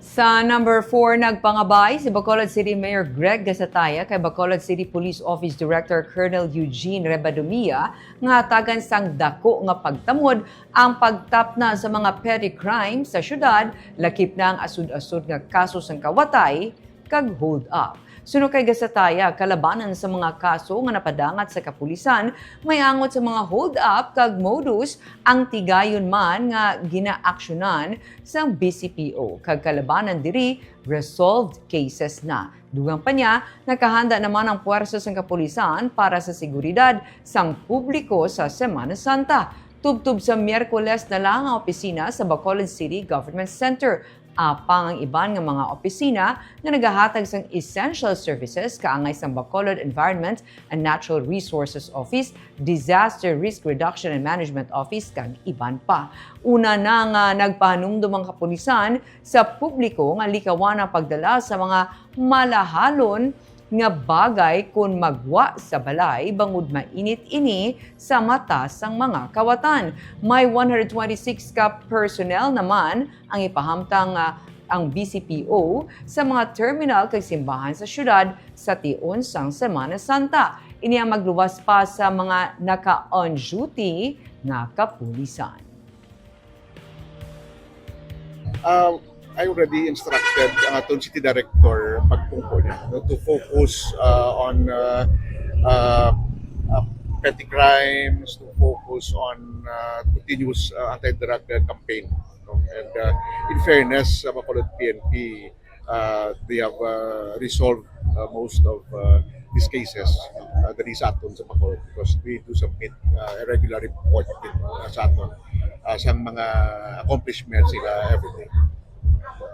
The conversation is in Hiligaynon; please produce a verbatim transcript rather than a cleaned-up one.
Sa number four, nagpangabay si Bacolod City Mayor Greg Gasataya kay Bacolod City Police Office Director Colonel Eugene Rebadumia nga hatagan sang dako nga pagtamod ang pagtapna sa mga petty crime sa syudad, lakip na ang asud-asud nga kaso sang kawatay kag hold up. Suno kay Gasataya, kalabanan sa mga kaso nga napadangat sa kapulisan, may angot sa mga hold up kag modus ang tigayon man nga ginaaksyonan sang B C P O, kag kalabanan diri resolved cases na. Dugang pa niya, nakahanda naman ang puwersa sang kapulisan para sa seguridad sang publiko sa Semana Santa. Tubtob sa Miyerkules na lang ang opisina sa Bacolod City Government Center. Apang ang iban nga mga opisina nga nagahatag sang essential services kaangay sang Bacolod Environment and Natural Resources Office, Disaster Risk Reduction and Management Office, kag iban pa. Una na nga nagpahanumdom ang kapulisan sa publiko nga likawan ang pagdala sa mga malahalon nga bagay kon magwa sa balay, bangod mainit ini sa mata sang mga kawatan. May one hundred twenty-six ka personnel naman ang ipahamtang, ah, ang B C P O sa mga terminal kag simbahan sa syudad sa tion sang Semana Santa. Ini ang magluwas pa sa mga naka-on duty nga kapulisan. Uh, I already instructed ang aton city director pagpungko niya, no, to focus uh, on uh, uh, uh, petty crimes, to focus on uh, continuous uh, anti-drug uh, campaign. No? And uh, in fairness, sa Bacolod P N P, uh, they have uh, resolved uh, most of uh, these cases uh, diri sa aton sa Bacolod because we do submit uh, a regular report din, uh, sa aton uh, sang mga accomplishments nila every day.